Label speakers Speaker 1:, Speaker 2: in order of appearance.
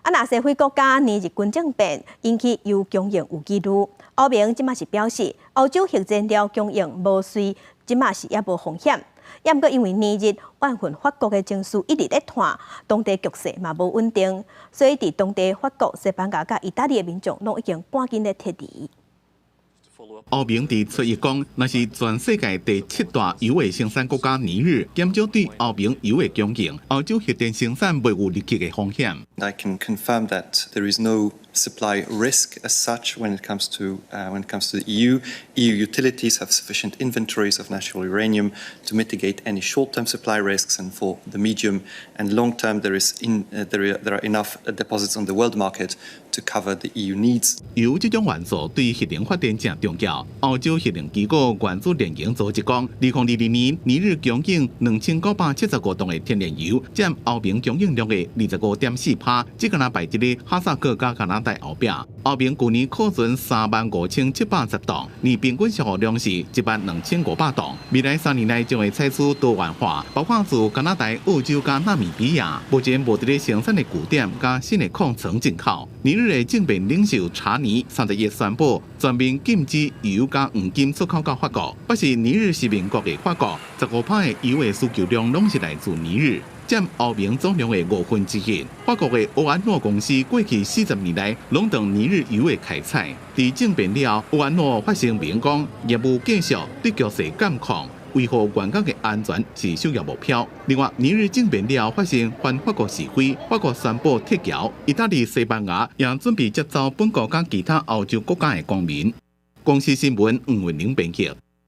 Speaker 1: 啊，若西非國家尼日軍政變引起油供應有疑慮，歐盟這馬是表示，歐洲核燃料供應無隨這馬是猶無風險。猶毋過因為尼日怨恨法國的情緒一直咧湠，當地局勢嘛無穩定，所以佇當地法國、西班牙佮意大利的民眾攏已經趕緊咧撤離。
Speaker 2: 歐盟佇初一講，若是全世界第七大油的生產國家尼日減少對歐盟油的供應，歐洲核電生產袂有立即的風險。
Speaker 3: I can confirm that there is no supply risk as such when it comes to the EU. EU utilities have sufficient inventories of natural uranium to mitigate any short-term supply risks, and for the medium and long term, there are enough deposits on the world market to cover the EU needs.
Speaker 2: 油這種元素對核能發電誠重要。歐洲核能機構原子連營組織講，2022年尼日供應2975噸的天然油，佔歐盟供應量的25.4%，只敢若排佇咧哈薩克佮加拿大後壁。歐盟舊年庫存35,710噸，年平均消耗量是12,500噸。未來3年內將會採取多元化，包括自加拿大、澳洲佮納米比亞，目前無佇咧生產的據點佮新的礦層進口。尼日的政變領袖查尼31宣布全面禁止油佮黃金出口到法國。不是尼日是民國的法國，15%的油的需求量攏是來自尼日，佔歐盟總量的1/5。法國的歐安諾公司過去40年來攏當尼日油的開採。佇政變了後，歐安諾發聲明講，業務繼續對局勢監控，維護員工的安全是首要目標。另外，尼日政變了後發生反法國示威，法國宣布撤僑，意大利、西班牙也準備接走本國佮其他歐洲國家的公民。公視新聞吳雲玲編輯。